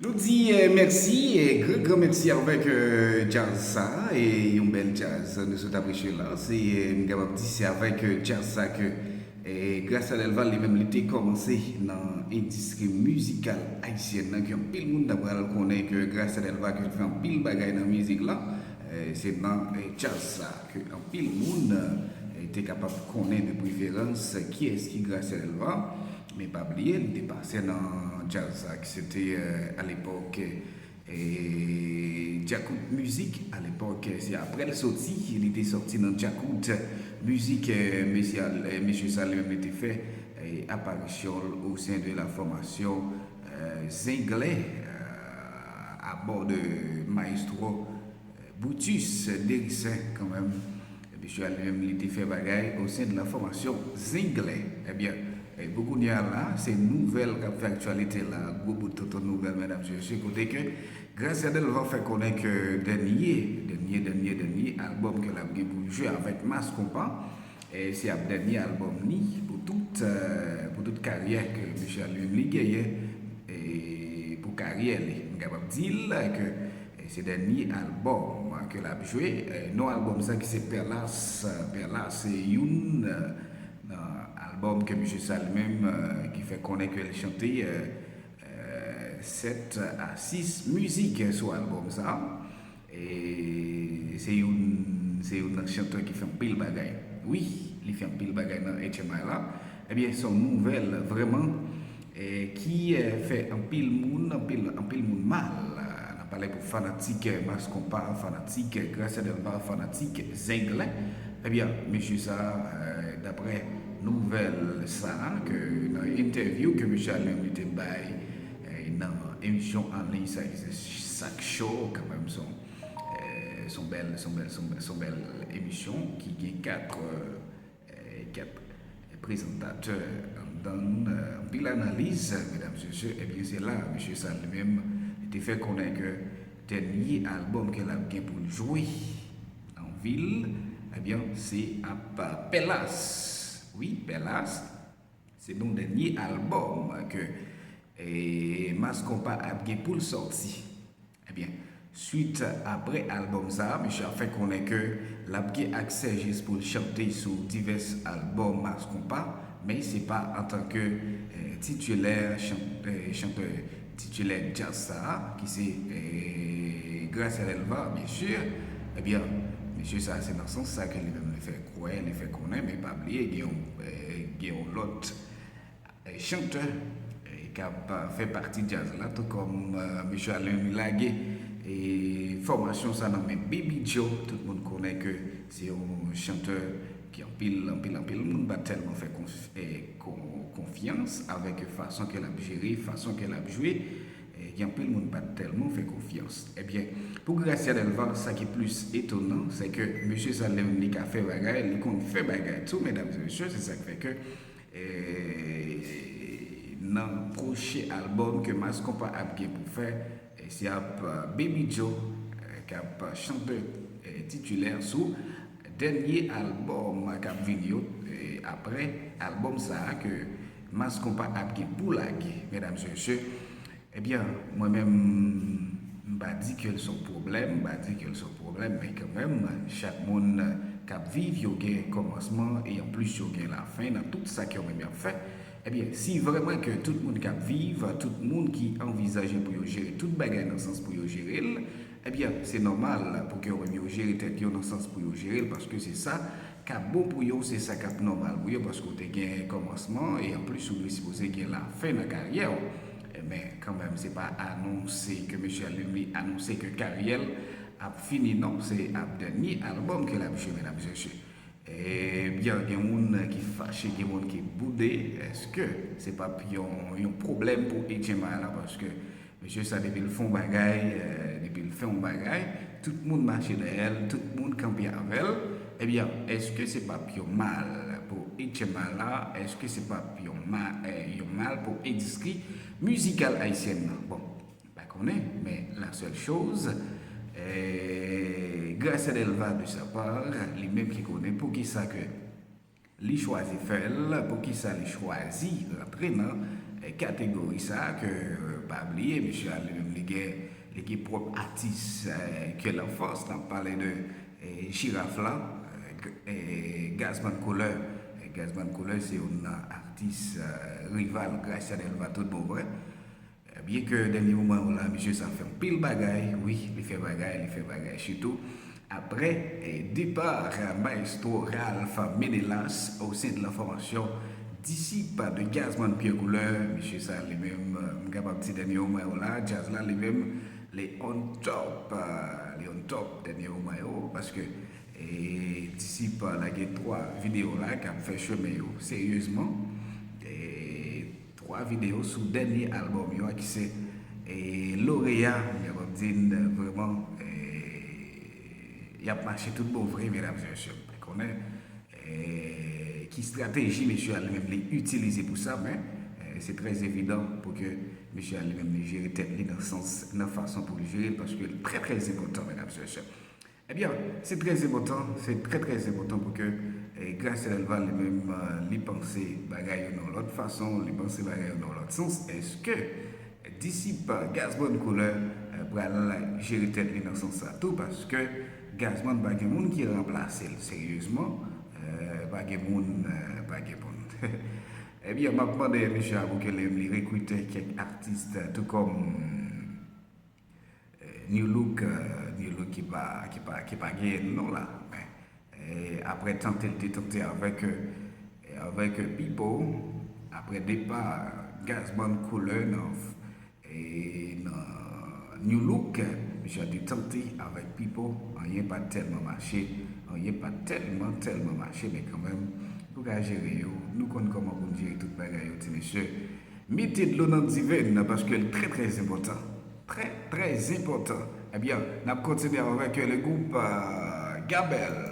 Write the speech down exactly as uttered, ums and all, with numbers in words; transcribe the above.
Nou di eh, mèsi, eh, gran gran mèsi avèk eh, djaz sa, e yon bèl djaz nou sot apresye la. Se eh, m kapab di se avèk eh, djaz sa ke eh, Gracia Delva li menm li te kòmanse nan endistri mizikal ayisyèn nan, ke anpil moun ta pral konnen ke Gracia Delva ke l fè anpil bagay nan mizik la, eh, se nan eh, djaz sa ke anpil moun eh, te kapab konnen de preferans kiyès ki Gracia Delva. Men pa bliye, li te pase nan djaz sa ki se te eh, alepòk eh, Djakout Mizik. Alepòk, eh, se apre l soti, li te soti nan Djakout Mizik, eh, mesye al- eh, mesye sa li menm li te fè eh, aparisyon l o sen de la fòmasyon eh, Zenglen eh, abò de Maestro eh, Brutus Dericen kanmenm. Mesye a li menm li te fè bagay o sen de la fòmasyon Zenglen. Ebyen, eh, pou kounye a la, se nouvèl k ap fè aktyalite la. Gwo bout tonton nouvèl, medam e mesye, kote ke Gracia Delva fè konnen ke dènye, dènye, dènye, dènye albòm ke l ap gen pou l jwe avèk Mass Konpa, eh, se ap dènye albòm li pou tout, eh, pou tout karyè ke mesye a li menm li genyen, eh, pou karyè li. M kapab di l ke eh, se dènye albòm ke l ap jwe. Eh, non albòm sa ki se Perlas. Perlas se youn eh, nan albòm ke mesye sa li menm eh, ki fè konnen ke l chante eh, eh, sèt a sis mizik sou albòm sa. E se youn, se youn nan chantè ki fè anpil bagay. Wi, li fè anpil bagay nan H M I la. Ebyen, se yon nouvèl vrèman eh, ki eh, fè anpil moun, anpil, anpil moun mal. N ap pale pou fanatik eh, Mass Konpa, fanatik eh, Gracia Delva, fanatik Zenglen. Ebyen, mesye sa, eh, daprè nouvèl sa, ke nan entèvyou ke mesye a li menm li te bay eh, nan emisyon an liy sa ki se Sak Show, kanmenm se yon eh, se yon bèl, se yon bèl, se yon bèl, se yon bèl emisyon ki gen kat eh, kat prezantatè anndan l, eh, anpil analiz, medam e mesye, ebyen se la mesye sa li menm te fè konnen ke dènye albòm ke l ap gen pou l jwe an vil, ebyen se ap Pèlas. Wi, Pèlas, se non dènye albòm ke eh, Mass Konpa ap gen pou l sòti. Ebyen, swit apre albòm sa, mesye a fè konnen ke l ap gen aksè jis pou l chante sou divès albòm Mass Konpa, men se pa antanke eh, titilè, chan- eh, chantè titilè djaz sa, ki se eh, Gracia Delva, byen si. Ebyen, mesye sa, se nan sans sa ke li menm li fè kwè, li fè konnen, men pa bliye, gen yon, eh, gen yon lòt eh, chantè eh, k ap eh, fè pati djaz la, tou kòm eh, mesye a li menm li lage eh, fòmasyon sa nan men Baby Joe. Tout moun konnen ke se yon chantè ki anpil, anpil, anpil moun pa t tèlman fè konf, eh, kon, konfyans avèk fason ke l ap jere, fason ke l ap jwe. Eh, gen anpil moun pa t tèlman fè konfyans. Ebyen, pou Gracia Delva, sa ki plis etonan, se ke mesye sa li menm li ka fè bagay, li konn fè bagay tou, medam e mesye, se sa k fè ke eh, nan pwochen albòm ke Mass Konpa ap gen pou fè, eh, se ap eh, Baby Joe eh, k ap chante eh, titilè sou dènye albòm k ap vini yo. Eh, apre albòm sa a ke Mass Konpa ap gen pou lage, medam e mesye, ebyen, mwen menm, m pa di ke l se yon pwoblèm, m pa di ke l se yon pwoblèm, men kanmenm, chak moun k ap viv, yo gen kòmansman e anplis yo gen lafen nan tout sa ke yo menm y ap fè. Ebyen, si vrèman ke tout moun k ap viv, tout moun ki anvizaje pou yo jere tout bagay nan sans pou yo jere l, ebyen, se nòmal pou ke yo menm yo jere tèt yo nan sans pou yo jere l, paske se sa k ap bon pou yo, se sa k ap nòmal pou yo, paske w te gen kòmansman, e anplis ou dwe sipoze gen lafen nan karyè w. Men kanmenm, se pa anonse ke mesye a li menm li anonse ke karyè l ap fini, non, se ap dènye albòm ke l ap jwe, medam e mesye. Ebyen, gen moun ki fache, gen moun ki boude. Èske se p ap yon, yon pwoblèm pou H M I la? Paske mesye sa, depi l fè yon bagay, eh, depi l fè yon bagay, tout moun mache dèyè l, tout moun kanpe avè l. Ebyen, èske se p ap yon mal pou H M I la? Èske se p ap yon ma, eh, yon mal pou endistri mizikal ayisyèn nan? Bon, m pa konnen, men la seule chose, eh, Gracia Delva, de sa part, li menm ki konnen poukisa ke li chwazi fè l, poukisa li chwazi rantre nan eh, kategori sa ke, eh, pa bliye, mesye a li menm li gen, li gen pwòp atis, eh, ke l an fòs. N ap pale de, eh, Jiraf la, eh, G- eh, Gazman Koulè. Eh, Gazman Koulè se youn nan atis, eh, rival Gracia Delva tout bon vre. Eh, byen ke dènye moman yo la, mesye sa fè anpil bagay, wi, li fè bagay, li fè bagay. Sitou, apre, eh, depa Maestro Ralph Menelas au sein de la formation Disip de Gazman Pyè Koulè, mesye sa li menm, eh, m kapab di dènye moman yo la, djaz la li menm, li on top, eh, li on top dènye moman yo, paske, eh, Disip lage twa videyo la k ap fè chemen yo seryezman. Eh, twa videyo sou dènye albòm yo a ki se, eh, Loreya, m kapab di n, eh, vrèman, eh, y ap mache tout bon vre, medam e mesye. M pa konnen, eh, ki estrateji mesye a li menm li itilize pou sa, men, eh, se trè evidan pou ke mesye a li menm li jere tèt li nan sans, nan fason pou l jere l, paske l trè, trè enpòtan, medam e mesye. Ebyen, se trè enpòtan, se trè, trè enpòtan pou ke, eh, Gracia Delva li menm, eh, li panse bagay yo nan yon lòt fason, li panse bagay yo nan yon lòt sans. Èske Disip Gazman Koulè, eh, pral jere tèt li nan sans sa tou? Paske Gazman pa gen moun ki ranplase l seryezman. Eh, pa gen moun, eh, pa gen moun. Ebyen, m ap mande mesye a pou ke li, li rekrite kèk atis, eh, tou kòm, eh, New Look, eh, New Look ki pa, ki pa, ki pa genyen non la. Men, eh, apre tante l te tante avèk, eh, avèk Pipo, apre depa Gazman Koulè nan, eh, nan New Look, mesye a te tante avèk Pipo, anyen pa t tèlman mache, anyen pa t tèlman, tèlman mache, men kanmenm, nou ka jere yo, nou konn kòman pou n jere tout bagay yo, ti mesye. Mete dlo nan diven nan, paske l trè, trè enpòtan. Trè, trè enpòtan. Ebyen, n ap kontinye avèk le gwoup, eh, Gabel.